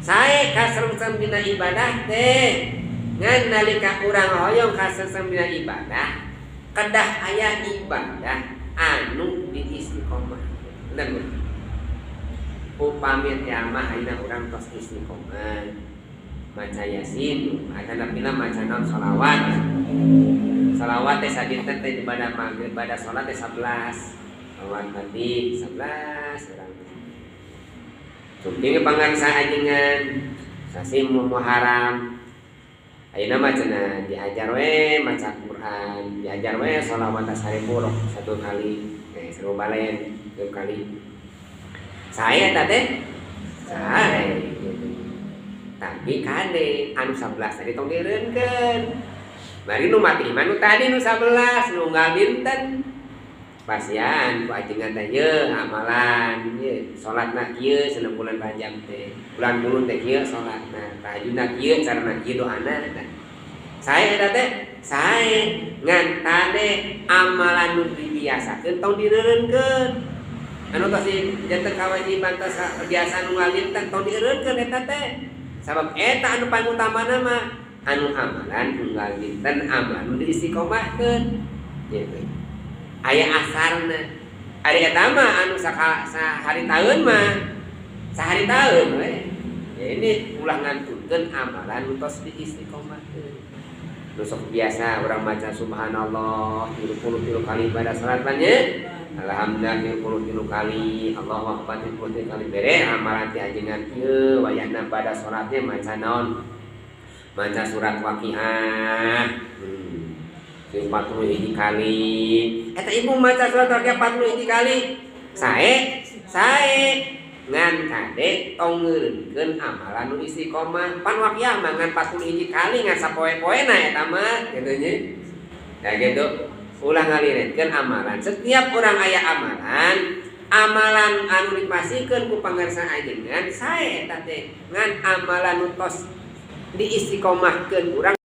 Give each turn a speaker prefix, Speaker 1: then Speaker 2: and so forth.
Speaker 1: Sae kasengsem dina ibadah teh, ngan nalika urang hoyong kasengsem dina ibadah, kedah aya ibadah anu diistiqomah. Bener, Bu? Upami teh mah ayeuna urang tos istiqomah maca Yasin atanapi maca naon, sholawat. Sholawat teh sadinten teh pada maghrib, pada sholat teh 11 sholawat Nabi, 11 urang sumping pangarsa ajengan sasi Muharram. Ayeuna mah cenah diajar we maca Quran, diajar we sholawat 1000 satu kali, 1000 balen satu kali. Saya teh saya gitu. Tapi kade anu 11 tadi tong dieureunkeun. Bari nu mati mah nu tadi, nu 11, nu unggal dinten. Pasian ku ajengan teh, ye amalan ye salatna kieu cenah, bulan Rajab teh, bulan Mulud teh kieu salatna, tahajudna kieu, carana kieu, doana. Nah, sae eta teh sae, ngan tade amalan nu dibiasakeun tong direureunkeun. Anu tos janten kawajiban, tos biasa nu unggal dinten, tong dieureunkeun eta teh, sabab eta anu paling utamana mah anu amalan unggal dinten, amalan nu diistiqomahkeun gitu, aya asarna. Ari eta mah anu sahari taun mah sahari taun we. Ya, ini ulah ngantunkeun amalan nu tos diistiqomahkeun. Nu sok biasa urang maca subhanallah 33 kali pada salat nya, alhamdulillah 33 kali, Allahu akbar 33 kali, bere amalan ti ajengan ieu wayahna pada salatnya maca naon, maca surat Waqiah 41 kali. Eta ibu maca surat Waqiah 41 kali sae, sae, ngan kade tong ngeureunkeun amalan nu istiqomah. Pan Waqiah mah ngan 41 kali, ngan sapoe-poena eta mah kitu nya. Ya gitu, ulah ngalirenkeun amalan. Setiap orang aya amalan, amalan anu dipasihkeun ku pangarsa ajengan sae eta teh, ngan amalan nu tos diistiqomahkeun urang.